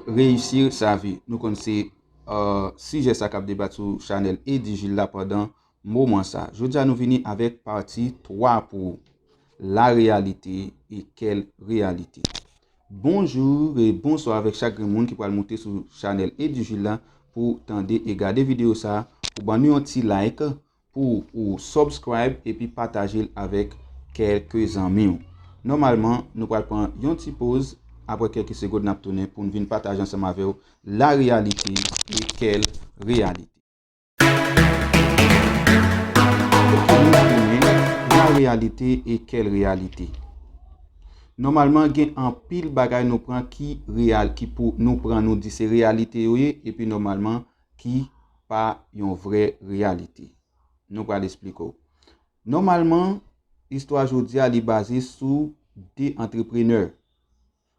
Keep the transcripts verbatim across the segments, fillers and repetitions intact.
Réussir sa vie. Nou konn se uh, sijè sa k ap debat sou chanèl Eddy Gilles la pandan moman sa. Jodi a nou vini avèk pati twa pou ou. La réalité et quelle réalité. Bonjou e bonswa avèk chak grenn moun ki pral moute sou chanèl Eddy Gilles la pou tande e gade videyo sa, pou ban nou yon ti like, pou ou subscribe epi pataje l avèk kèlke zanmi w. Nòmalman, nou pral pran yon ti poz, apre kèlke segonn n ap tounen pou n vin pataje ansanm avè w la réalité et quelle réalité. Ok, nou tounen, la réalité et quelle réalité. Nòmalman, gen anpil bagay nou pran ki reyal, ki pou nou pran nou di se reyalite yo ye, epi nòmalman ki pa yon vrè reyalite. Nou pral esplike w. Nòmalman, istwa jodi a li baze sou de antreprenè.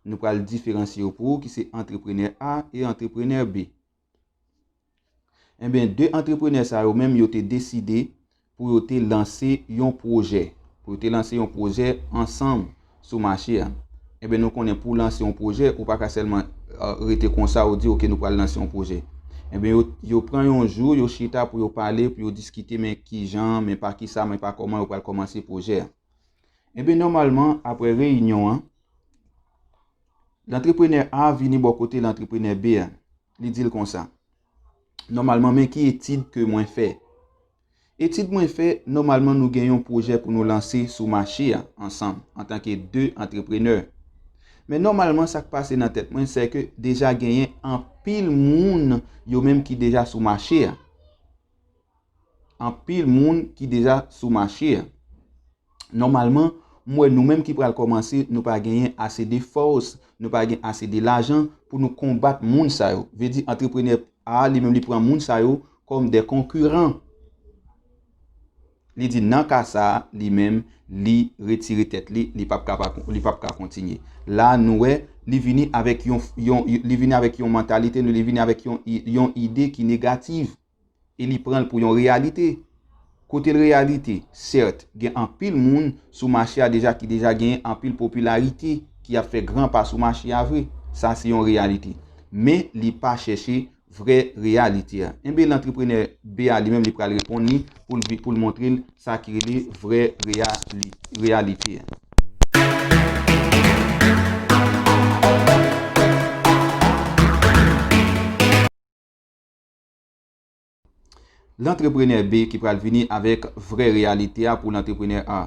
Nou pral diferansye yo pou ou ki se antreprenè A e antreprenè B. Enben, de antreprenè sa yo menm yo te deside pou yo te lanse yon pwojè. Pou yo te lanse yon pwojè ansanm sou mache a. Enben, nou konnen pou lanse yon pwojè, ou pa ka sèlman uh, rete konsa ou di, ok, nou pral lanse yon pwojè. Enben, yo, yo pran yon jou, yo chita pou yo pale, pou yo diskite, men ki jan, men pa ki sa, men pa kòman yo pral kòmanse pwojè a. Enben, nòmalman, apre reyinyon an, antreprenè A vini bò kote antreprenè B a. Li di l konsa, nòmalman, men ki etid ke mwen fè. Etid mwen fè, nòmalman, nou gen yon pwojè pou nou lanse sou mache a ansanm, antanke de antreprenè. Men nòmalman, sa k pase nan tèt mwen, se ke deja genyen anpil moun yo menm ki deja sou mache a. Anpil moun ki deja sou mache a. Nòmalman, m wè nou menm ki pral kòmanse, nou pa genyen ase de fòs, nou pa gen ase de lajan pou nou konbat moun sa yo. Vle di antreprenè A li menm li pran moun sa yo kòm de konkiran. Li di nan ka sa a, li menm, li retire tèt li, li p ap ka, li p ap ka kontinye. La, nou wè, li vini avèk yon, yon, li vini avèk yon mantalite, li vini avèk yon, yon ide ki negatif. E li pran l pou yon reyalite. Kote l reyalite? Sèt, gen anpil moun sou mache a deja ki deja genyen anpil popilarite, ki ap fè gran pa sou mache a vre. Sa se yon reyalite. Men li pa chèche vrè reyalite a. Enben, antreprenè B a li menm li pral reponn li pou l, pou l montre l sa ki rele vrè reyali-, reyalite a. Antreprenè B ki pral vini avèk vrè reyalite a pou antreprenè A.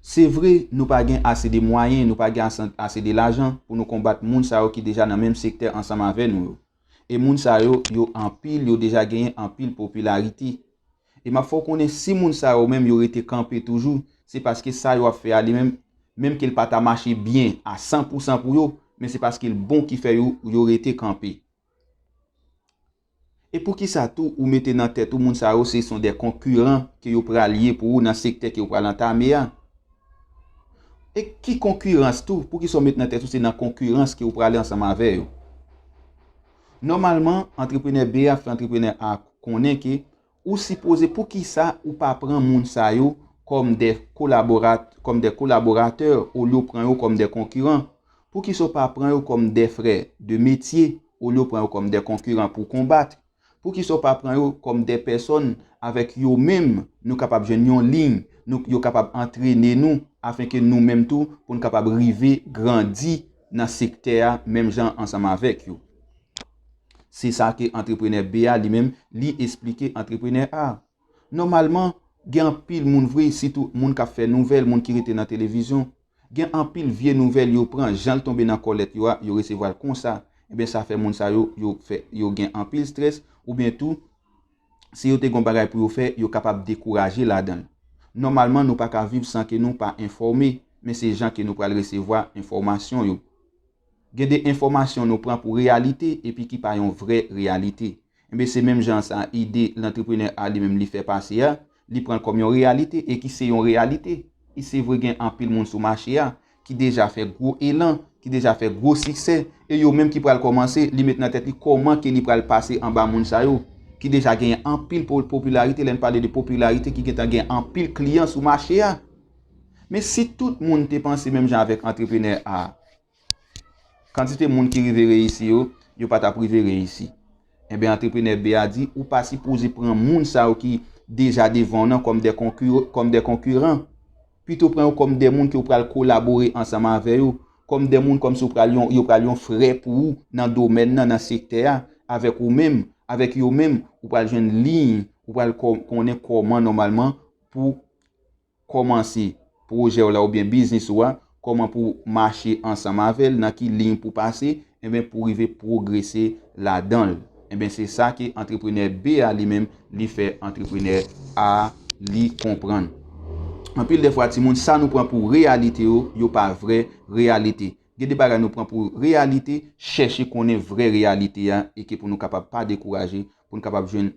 Se vre, nou pa gen ase de mwayen, nou pa gen ase, ase de lajan pou nou konbat moun sa yo ki deja nan menm sektè ansanm avè nou yo. E moun sa yo, yo anpil, yo deja genyen anpil popilarite. E m ap fè w konnen si moun sa yo menm yo rete kanpe toujou, se paske sa yo ap fè a li menm, menm ke l pa ta mache byen a san pou san pou yo, men se paske l bon ki fè yo, yo rete kanpe. E poukisa tou ou mete nan tèt ou moun sa yo se son de konkiran ke yo pral ye pou ou nan sektè ke ou pral antame a? E ki konkirans tou? Poukisa ou met nan tèt ou se nan konkirans ke ou prale ansanm avè yo? Nòmalman, antreprenè B a fè antreprenè A konnen ke ou sipoze, poukisa ou pa pran moun sa yo kòm de kolaborat-, kòm de kolaboratè olye w pran yo kòm de konkiran? Poukisa w pa pran yo kòm de frè de metye olye w pran yo kòm de konkiran pou konbat? Poukisa w pa pran yo kòm de pèsòn avèk yo menm nou kapab jwenn yon liy, nou, yo kapab antrene nou, afenke nou menm tou pou n kapab rive grandi nan sektè a menm jan ansanm avèk yo? Se sa ke antreprenè B a li menm, li esplike antreprenè A. Nòmalman, gen anpil moun vre, sitou moun k ap fè nouvèl, moun ki rete nan televizyon. Gen anpil vye nouvèl yo pran, jan l tonbe nan kòlèt yo a, yo resevwa l konsa. Enben, sa fè moun sa yo, yo fè, yo gen anpil estrès, oubyen tou, si yo te gen yon bagay pou yo fè, yo kapab dekouraje ladan l. Nòmalman, nou pa ka viv san ke nou pa enfòme, men se jan ke nou pral resevwa enfòmasyon yo. Gen de enfòmasyon nou pran pou reyalite epi ki pa yon vrè reyalite. Enben, se menm jan sa ide antreprenè A li menm li fè pase a, li pran l kòm yon reyalite e ki se yon reyalite. E se vre gen anpil moun sou mache a ki deja fè gwo elan, ki deja fè gwo siksè, e yo menm ki pral kòmanse, li met nan tèt li kòman ke li pral pase anba moun sa yo, ki deja genyen anpil po-, popilarite, lè n pale de popilarite, ki gentan gen anpil kliyan sou mache a. Men si tout moun te panse menm jan avèk antreprenè A, Kantite moun ki rive reyisi yo, yo pa t ap rive reyisi. Enben, antreprenè B a di, ou pa sipoze pran moun sa yo ki deja devan w nan kòm de konkir-, kòm de konkiran. Pito pran yo kòm de moun ke w pral kolabore ansanm avè yo, kòm de moun kòmsi w pral yon, yo pral yon frè pou ou nan domèn nan, nan sektè a, avèk ou menm, avèk yo menm, ou pral jwenn liy, ou pral kò-, konnen kòman nòmalman pou kòmanse pwojè w la oubyen biznis ou a, kòman pou mache ansanm avè l, nan ki liy pou pase, enben pou rive pwogrese ladan l. Enben se sa ke antreprenè B a li menm li fè antreprenè A li konprann. Anpil de fwa timoun, sa nou pran pou reyalite yo, yo pa vrè reyalite. Gen de bagay nou pran pou reyalite, chèche konnen vrè reyalite a e ke pou nou kapab pa dekouraje, pou nou kapab jwenn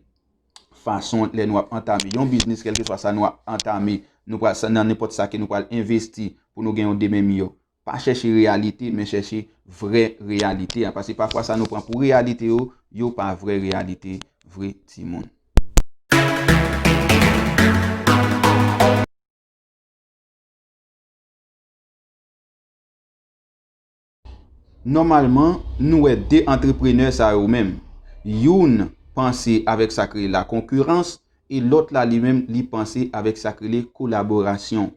fason lè nou ap antame yon biznis, kèlkeswa sa nou ap antame, nou pral sa, nan nenpòt sa ke nou pral envesti pou nou gen yon demen miyò. Pa chèche reyalite, men chèche vrè reyalite a. Paske pafwa sa nou pran pou reyalite yo, yo pa vrè reyalite vre timoun. Nòmalman, nou wè de antreprenè sa yo menm. Youn panse avèk sa k rele lakonkirans e lòt la li menm li panse avèk sa k rele kolaborasyon.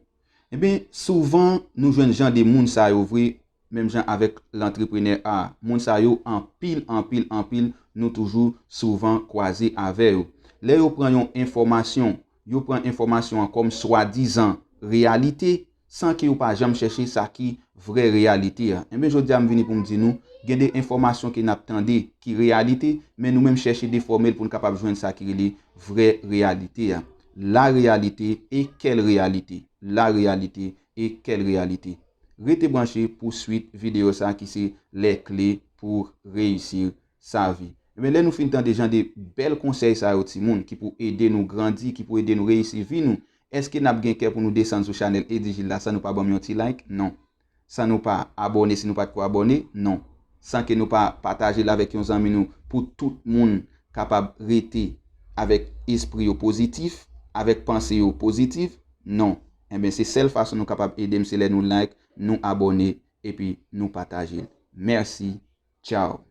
Ebyen, souvan, nou jwenn jan de moun sa yo vre, menm jan avèk lantreprenè A. Moun sa yo anpil, anpil, anpil, nou toujou souvan kwaze avè yo. Lè yo pran yon enfòmasyon, yo pran enfòmasyon an kòm swadizan reyalite, san ke yo pa janm chèche sa ki vrè reyalite a. Enben, jodi a m vini pou m di nou, gen de enfòmasyon ke n ap tande ki reyalite, men nou menm chèche defòme l pou n kapab jwenn sa ki rele vrè reyalite a. La réalité et quelle réalité? La réalité et quelle réalité? Rete branche pou swit videyo sa ki se les clés pour réussir sa vie. Ebyen, lè nou fin tande jan de bèl konsèy sa yo, timoun, ki pou ede nou grandi, ki pou ede nou reyisi vi nou, èske n ap gen kè pou nou desann sou chanèl Eddy Gilles la san nou pa ban m yon ti like? Non. San nou pa abòne, si nou pa t ko abòne? Non. San ke nou pa pataje l avèk yon zanmi nou pou tout moun kapab rete avèk espri yo pozitif, avèk panse yo pozitif? Non. Enben, se sèl fason nou kapab ede m, se lè nou like, nou abòne, epi nou pataje l. Mèsi. Tchao.